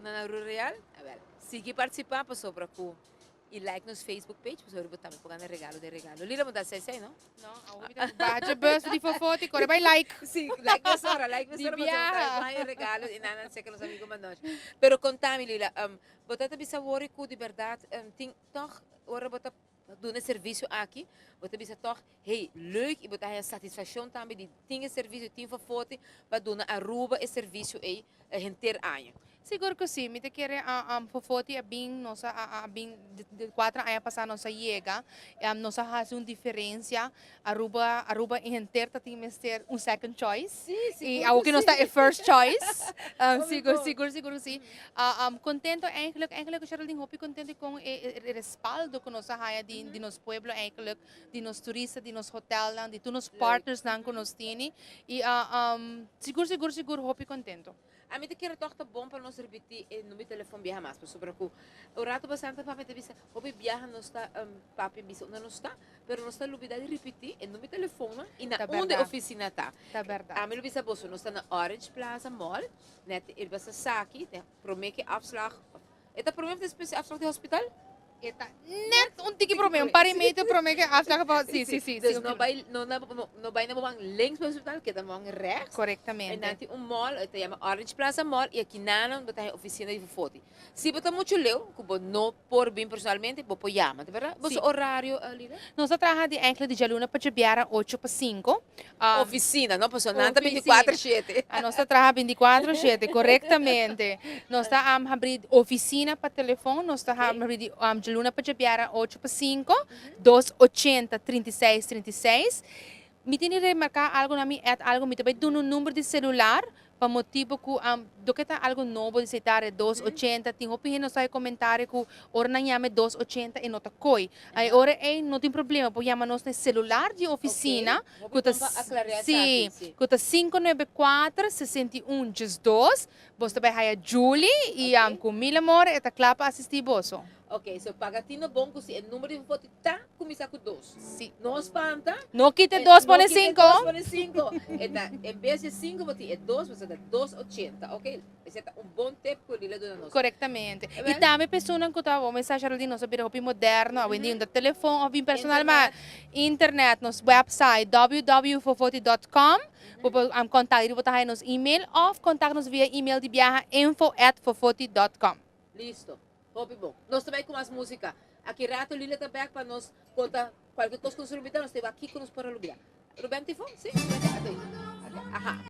na Rureal. Awel, sigui participa pasobra cu y like nos Facebook page pasobra bo tambe por gana regalo den regalo. Lila, bo ta haci esey, no? No, awor mi ta baha bus di Fofoti, core bay like. Si, like mesora, like Di mesora pasobra bo biaha. ta haya regalo y nan nan cerca nos amigo Manoj. Pero contami, Lila, bo ta ta bisa awor cu di berdad tin toch ora bo ta duna e servicio aki, bo ta bisa toch, hey, leuk y bo ta haya satisfaccion tambe di tin e servicio, tin Fofoti pa duna Aruba e servicio ey henter aña. Sigur cu si, mi ta kere Fofoti a bin, nos a bin di 4 aña pasa nos a yega, nos a haci un diferencia. Aruba, Aruba henter ta tin mester un second choice. Si, Y awo cu nos ta e first choice. Sigur Sigur, sigur, sigur si. Contento eigenlijk, eigenlijk Geraldine, hopi contento cu e respaldo cu nos a haya di nos pueblo eigenlijk, di nos turista, di nos hotelnan, di tur nos partnersnan cu nos tin. Y sigur, sigur, sigur hopi contento. Ami ta kere toch ta bon pa nos repeti e number di telefon biaha mas, pasobra cu un rato bastante papia ta bisa, hopi biaha nos ta papia bisa unda nos ta, pero nos ta lubida di repeti e number di telefonnan y na unda e oficina ta. Ta berdad. Ami lo bisa boso, nos ta na Orange Plaza Mall, net e basa Saki, den prome ke afslag, e ta prome of despues di afslag di hospital? E ta net un tiki prome, un par y medio prome ke afslag pa, si, si, si. Dus no bay, no na, no bay na bo man links pa hospital, keda man rechts. Correctamente. E nan tin un mall, e ta yama Orange Plaza Mall, y aki nan bo ta haya oficina di Fofoti. Si bo ta mucho leu, cu bo no por bin personalmente, bo por yama, ta berdad? Si. Boso horario, Lila? Nos ta traha di eigenlijk di djaluna pa djabièrnè 8 pa 5. Oficina, no? Pasobra nan ta 24/7. Ah, nos ta traha 24/7, correctamente. Nos ta habri oficina pa telefon, nos ta habri di djaluna pa djabièrnè 8 pa 5, 280 36 36. Mi tin di remarca algo na mi add algo, mi ta bay duna un number di celular pa motibo cu loke ta algo nobo di setare 280, tin hopi hende nos ta comentario cu ora nan yama 280 e no ta coy. Ay, ora ey no tin problema, por yama nos na celular di oficina cu ta Hopi bon pa aclarar si, esaki, si. cu ta 594 61 12. Bos ta bay haya Julie y cu mil amor e ta cla pa asisti boso. Ok, so paga tino bon cu si e number di Fofoti ta cuminsa cu 2. Si. No spanta. No quite 2 No pone quite 5. 2 pone 5. E ta, en bes di 5 bo tin e 2, bo ta 280, ok? Esey ta un bon tip cu Lila duna nos. Correctamente. E Y wel? tambe personan cu ta, bo mensahe, Geraldine, nos a bira hopi moderno, hoy en dia telefon of bin personal, ma internet, nos website www.fofoti.com, bo por contact, bo ta haya nos email of contact nos via email di biaha info@fofoti.com. Listo. Hopi bon. Nos ta bay cu mas musica. Aki rato Lila ta back pa nos conta cualkier cos cu nos lubida, nos ta aki cu nos por lubida. Ruben Tifon? Si? Aha.